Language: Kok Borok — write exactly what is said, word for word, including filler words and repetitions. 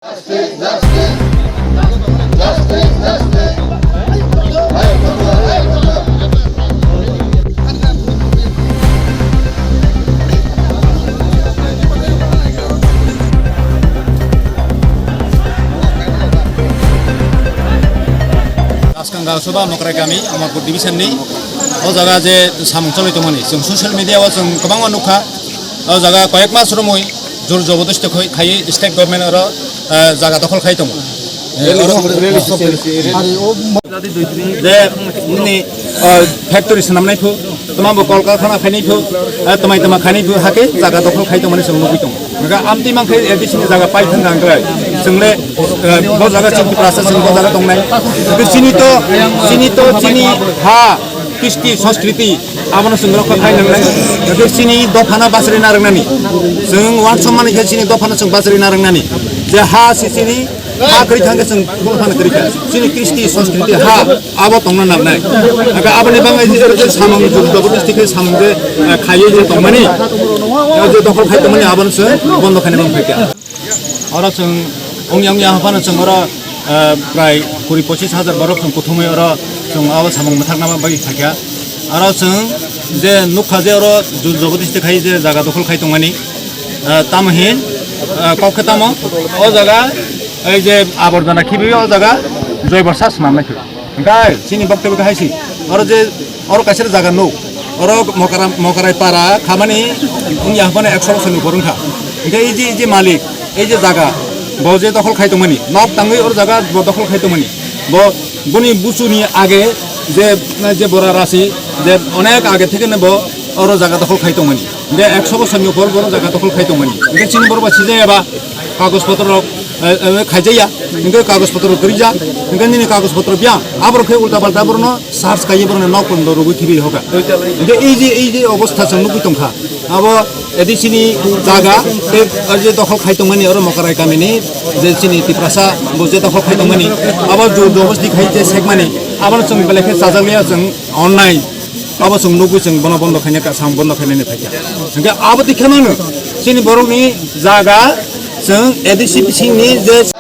Askang ga soba Mokrai kami, Amarpur division ni. O jaga je samung choloi tongmani, chwng social media o chwng kwbangma nukha. O jaga koyek mas romwi jor jobodosti khoi-, khaiwi state government oro, eh, jaga dokhol khai tongo. Eh, oro je nini, eh, factory swnamnai phu, tma bo kol karkhana khainai phu, eh, tma tma khainai phu, hakhe jaga dokhol khai tongmani chwng nugwi tongo. Hwnkhe amtwi mankhe A D C ni jaga pai thang thang khlai. Chwngle, eh, bo jaga chini Tiprasa chwng bo jaga tongnai. Hwnkhe chini to, chini to, chini ha, kristi, sanskriti, abono chwng rokha khai nangnai. Hwnkhe chini dophano bachari narwknani. Chwng uansukmani khe chini dophano chwng bachari narwknani. Je ha se chini, ha kwrwi thangkhe chwng phano phano kwrwi kha. Chini kristi, sanskriti, ha, abo tongna nangnai. Hwnkhe aboni bagwi je samung jabardasti khe samung je, eh, khaiwi je tongmani, eh, je dokhol khai tongmani, abono chwng bondo khaina bang phaikha. Oro chwng wngya wngya haphano chwng oro, eh, prai kuri pochis hajar borok chwng kuthumwi oro chwng abo samung mwthakna bagwi phaikha. Oro chwng je nukha je oro jabardasti khai je jaga dokhol khai tongmani, eh, tamo hin, eh, kok khe tamo o jaga ei je aborjona khibiwi o jaga joibor sa swnam lai khe. Hwnkhe chini boktobyo khe hai se, oro je, oro kaisa jaga nuk, oro Mokara-, Mokarai para khamani wngya haphano ekso bosor ni upor wngkha. Hwnkhe ei je, ei je malik, ei je jaga, bo je dokhol khai tongmani, nok tangwi oro jaga bo dokhol khai tongmani, bo boni buchuni age je, je bora rasi, je onek age thekeno bo oro jaga dokhol khai tongmani. Hwnkhe ekso bosor ni upor bo oro jaga dokhol khai tongmani. Hwnkhe chini borok bai sijaya ba, kagoj potro rok, eh, eh, khaijaya, hwnkhe kagoj potro rok kwrwija, hwnkhe nini kagoj potro biya, aborok khe ulta palta borokno search khaiwi borokno nok kondo rwgwi khibiwi hoka. Hwnkhe ei je, ei je obostha chwng nugwi tongkha, abo A D C ni jaga tei o je dokhol khai tongmani oro Mokarai kamini je chini Tiprasa bo je dokhol khai tongmani, abo jor jobosti khai je sekmani, abono chwng belai khe chajakliya chwng onnai. Abo chwng nugwi chwng bono bondo khaina ka, sam bondo khainani phaikha. Hwnkhe abo twi kheno chini borokni jaga chwng A D C bisingni je